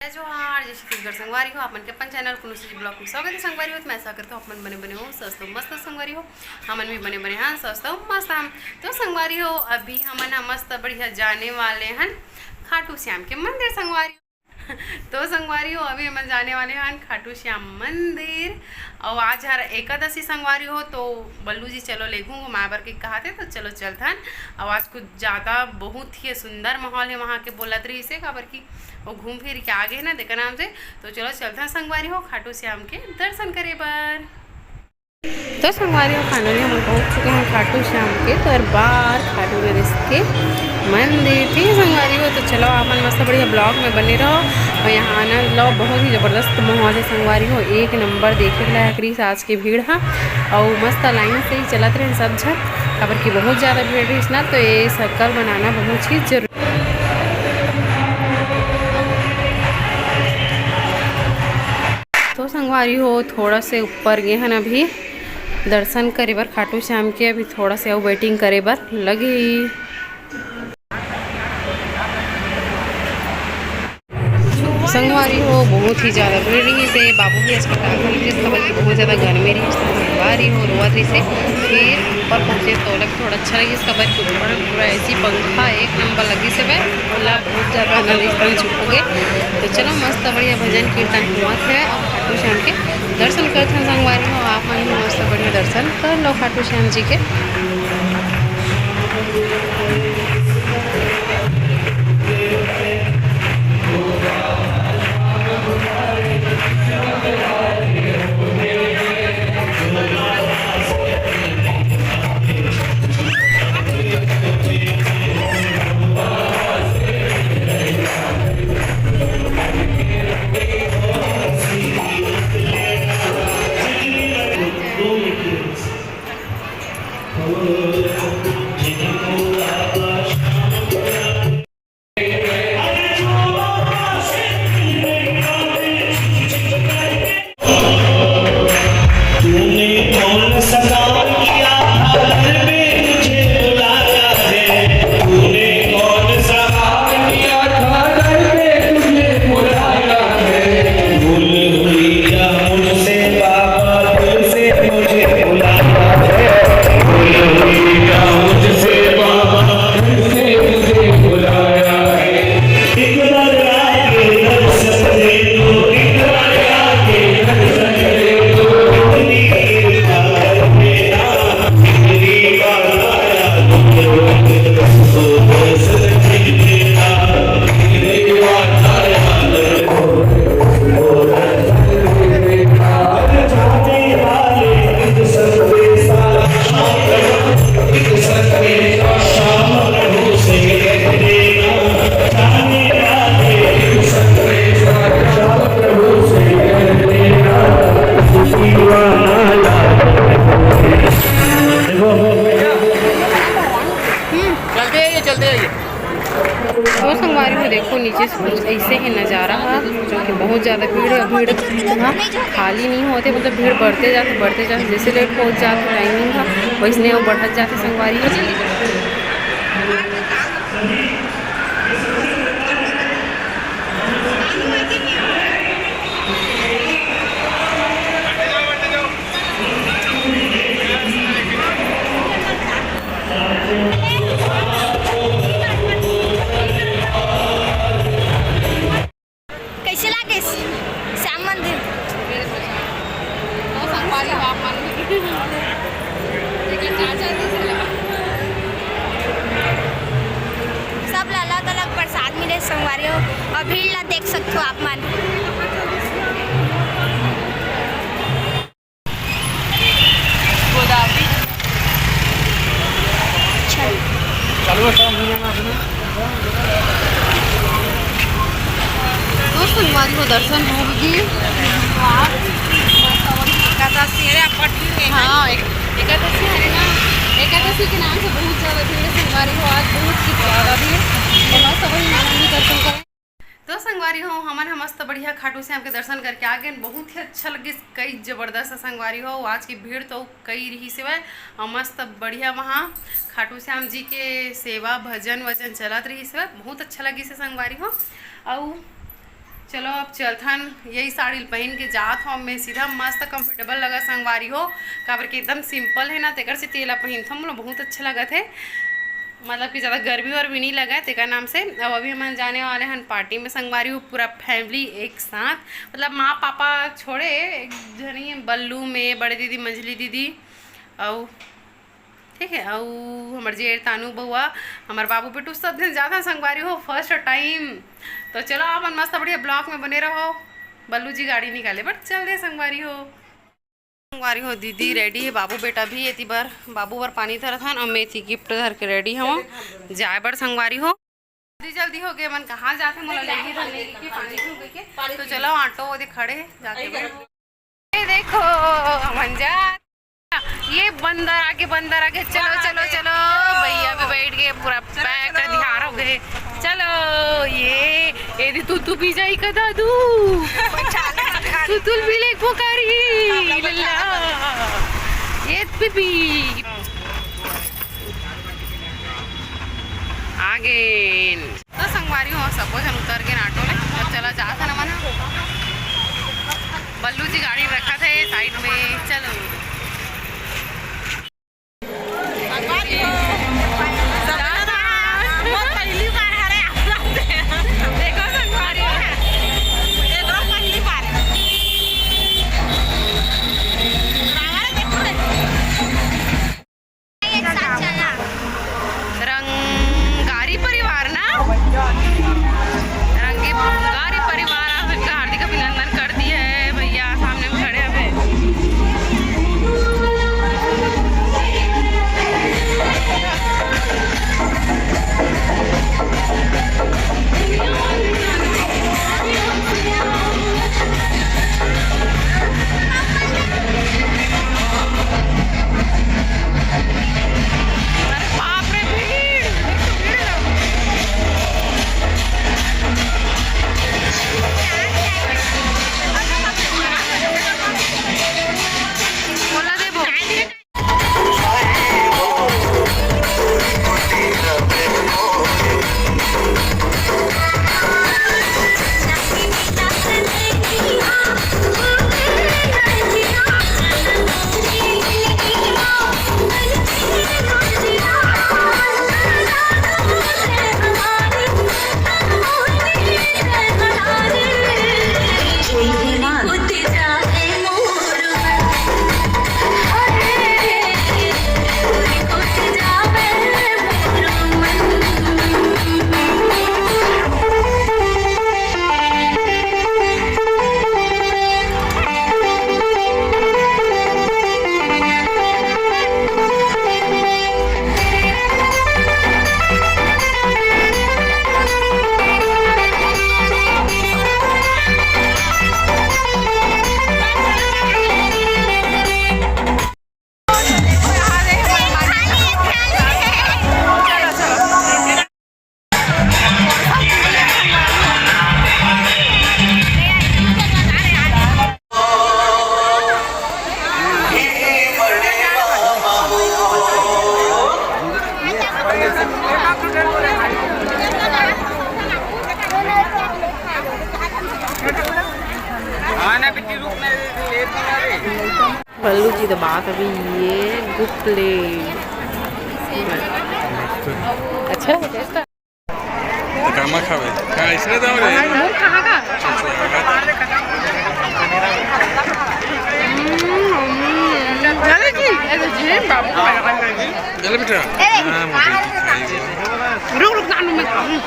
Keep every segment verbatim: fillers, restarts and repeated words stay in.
जय जोहार, जय छत्तीसगढ़ संगवारी हो, आप मन के अपन चैनल कुनुसी जी ब्लॉग में स्वागत है संगवारी हो। तो मैं ऐसा करता हूँ, आप मन बने बने हो, स्वस्थ हो, मस्त हो संगवारी हो, हमन भी बने बने हाँ, स्वस्थ हो, मस्त हम। तो संगवारी हो, अभी हमन ह मस्त बढ़िया जाने वाले हन खाटू श्याम के मंदिर संगवारी हो। तो संगवारी हो, अभी हमन जाने वाले हन खाटू श्याम मंदिर। और आज हर एकादशी संगवारी हो, तो बल्लू जी चलो लेगू घुमाए बर के कहा थे, तो चलो चलथन। और आज कुछ ज़्यादा बहुत ही सुंदर माहौल है वहाँ के, बोलत रहिस हे, काबर कि वो घूम फिर के आगे ना, तेकर नाम से। तो चलो चलथन संगवारी हो खाटू श्याम के दर्शन करे बर। तो संगवारी हो, finally हमन पहुँच चुके हैं खाटू श्याम के दरबार, खाटू नरेश के मंदिर। ठीक है संगवारी हो, तो चलो आप मन मस्त बढ़िया ब्लॉग में बने रहो और यहाँ आनंद लो। बहुत ही जबरदस्त माहौल है संगवारी हो, एक नंबर देखे के लायक रहिस आज के भीड़ हा। और मस्त लाइन से ही चलत रहे सब झन, काबर कि बहुत ज़्यादा भीड़ रहिस ना, तो ये सर्कल बनाना बहुत ही जरूरी। तो संगवारी हो, थोड़ा से ऊपर गे हन अभी दर्शन करे बर खाटू श्याम के। अभी थोड़ा से अउ वेटिंग करे बर लगही। संगवारी हो, बहुत ही ज़्यादा भीड़ रहिस हे। बाबू भी अस्पताल में रहिस, काबर कि बहुत ज़्यादा गर्मी रहिस। संगवारी हो, रोवत रहिस हे। फिर ऊपर पहुँचे तो अलग थोड़ा अच्छा लगिस, काबर कि ऊपर पूरा एसी पंखा एक नंबर लगिस हे। ओला बहुत ज़्यादा आनंद इस तरह छुप गए। तो चलो, मस्त बढ़िया भजन कीर्तन हुआ है। अब खाटू श्याम के दर्शन करथन संगवारी हो, आप मन भी मस्त बढ़िया दर्शन कर लो खाटू श्याम जी के। चलते आइए, चलते आइए। तो संगवारी हो, देखो नीचे से कुछ ऐसे ही नज़ारा है, जो कि बहुत ज़्यादा भीड़ है। भीड़ ह खाली नहीं होते, मतलब भीड़ बढ़ते जाते, बढ़ते जाते, जैसे लेट पहुँच जाते टाइमिंग का, वैसने वो बढ़त जाते संगवारी हो। कैसे लागिस श्याम मंदिर? सब ला अलग-अलग प्रसाद मिले संगवारी हो, और भीड़ ला देख सकथो आप मन। गोदावरी। अच्छा। दोस्तों, हमारी को दर्शन हो गई। एकादशी, अरे, आप पटरी में। हाँ, एक-, एकादशी है ना, एकादशी के नाम से बहुत ज़्यादा भीड़ है संगवारी हो, आज बहुत ही ज़्यादा भीड़। तो मस्त वही आनंद दर्शन करें। तो संगवारी हो, हमन ह मस्त बढ़िया खाटू श्याम के दर्शन करके आ गेन। बहुत ही अच्छा लगिस, कई जबरदस्त संगवारी हो। आज की भीड़ तो कई रहिस हवय, अउ मस्त बढ़िया वहाँ खाटू श्याम जी के सेवा, भजन वजन चलत रहिस हवय। बहुत अच्छा लगिस हे संगवारी हो। अउ चलो, अब चलथन। यही साड़ी ल पहिन के जात हव मैं सीधा। मस्त comfortable लगा संगवारी हो, काबर के एकदम simple हे ना, तेकर सेती एला पहिनथव, मोला बहुत अच्छा लगत हे। मतलब कि ज़्यादा गर्मी और भी नहीं लगा है, तेकर नाम से। अब अभी हमन जाने वाले हन party में संगवारी हो, पूरा family एक साथ, मतलब माँ पापा छोड़े, एक झनी बल्लू, मैं, बड़े दीदी, मंझली दीदी, अउ ठीक है, अउ हमर जेठ, तानू, बउआ, हमर बाबू, बेटू, सब झन जात हन संगवारी हो first time। तो चलो, अपन मस्त बढ़िया vlog में बने रहो। बल्लू जी गाड़ी निकाले बर चल दे संगवारी हो। संगवारी हो, दीदी ready है, बाबू बेटा भी एती बर, बाबू बर पानी धरत हन, अउ मैं एती gift धर के ready हवं जाए बर संगवारी हो। जल्दी जल्दी हो गए, मन कहाँ जाते, मोला लेगी धर लेगी के पानी धो के। तो चलो, auto वो दे खड़े हे, जाते हैं। ये देखो, हमन जा, ये बंदर आगे, बंदर आगे, चलो चलो चलो। भैया भी बैठ गए, पूरा pack, तैयार हो गए। चलो, ये, ये दी तू, तू पी जाई का दादू? तू, तू पी ले, पुकारी लल्ला। ये पी पी। आगे तो संगवारी हो, सबो झन उतर गेन auto ले। अब चला जात हन हमन। बल्लू जी गाड़ी रखत हे side में, चलो। देखो संगवारी हो, रंगारी परिवार ना, रंगारी परिवार आप सबका हार्दिक अभिनंदन कर दिया है भैया, सामने में खड़े हैं। बल्लू जी दबात अभी ये गुप्त ले। अच्छा लगा, taste? तो कामा खावे? हाँ, इसने दाव रे। हमारे मुंह कहाँ का? हम्म, हम्म। अरे जी, अरे जी, बाबू। चलो बेटा। हाँ, मोदी की खाई। रुक, रुक, नानू, मैं खाऊं।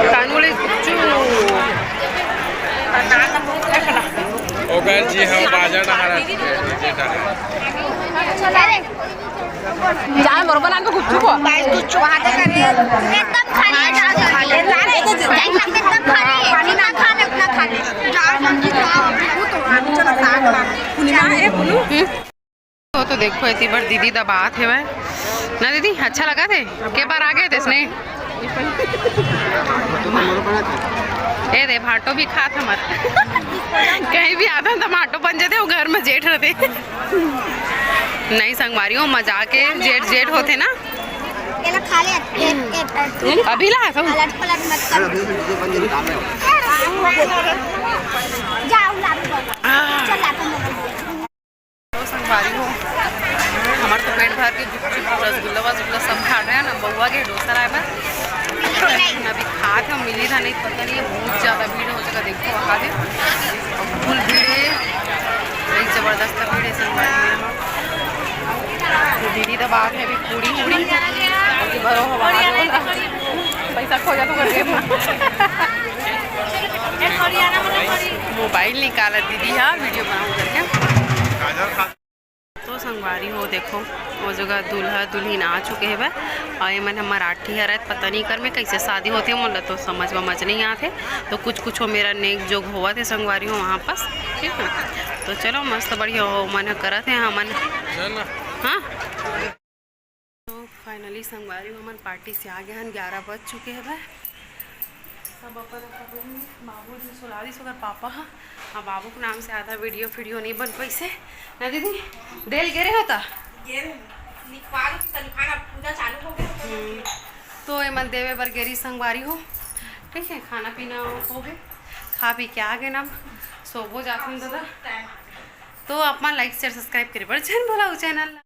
तानू ले कुछ। ओकर जी हाँ, बाजा डहार आती है, डीजे डहार। जाए बरोबर आके गुपचुप हो। गाइस, गुपचुप वहाँ पे कर रहे हैं। एकदम खाली है, ज्यादा खा ले। अरे, एकदम खाली है। जितना खा ले, उतना खा ले। हम्म। तो, तो देखो, इतनी बार दीदी दबात हे भाई ना दीदी, अच्छा लगा थे? के बार आ गए थे इसने? ए दे, भाटो भी खात हमार। कहीं भी आता तो भाटो बन जाते, वो घर में जेठ रहते। नहीं संगवारी हो, मजाक है, जेठ जेठ होते ना। एला अभी ला था। पलट पलट मत कर। जाओ लाडू बाबा। चल लाडू बाबा। तो संगवारी हो, हमारे तो पेट भर के गुपचुप, रसगुल्ला वसगुल्ला सब खा रहे हैं ना। बउआ के डोसा लाए बा, अभी खात हम, मिली था नहीं, पता नहीं है, बहुत ज़्यादा भीड़ हो चुका। देखो वहाँ दे, फुल भीड़ है, एक ज़बरदस्त भीड़ है संगवारी हो। तो दीदी तो बात है अभी पूरी पूरी, अभी भरो हवा वाला। पैसा खो जा तो कर दे। मोबाइल निकाला दीदी, हाँ, वीडियो बनाऊँ करके। तो संगवारी हो, देखो, वो जगह दूल्हा दुल्हिन आ चुके हवे, और ये मन ह मराठी हरत, पता नहीं कर में कैसे शादी होते, मोला तो समझ में मज नहीं आते। तो कुछ कुछ वो मेरा नेक जोग होवत हे संगवारी हो वहाँ पास, ठीक है। तो चलो, मस्त बढ़िया हो, मन ह करत हे हमन, हाँ। तो फाइनली संगवारी हो, हमन पार्टी से आ गए हन, ग्यारह बज चुके हवे। सब अपन अपन रूम में, बाबू जी सुला दिस ओकर पापा ह। हाँ, बाबू के नाम से आधा वीडियो फीडियो नहीं बन पैसे ना दीदी, देल गेरे होता। गेर निकवाल तनी खाना पूजा चालू हो गया। हम्म, तो एमन देवे बर गेरी संगवारी हो, ठीक है। खाना पीना हो गए, खा पी के आ गए ना, सोबो जाथन दादा। तो आप मन लाइक शेयर सब्सक्राइब करे बर झन भुलाऊ चैनल।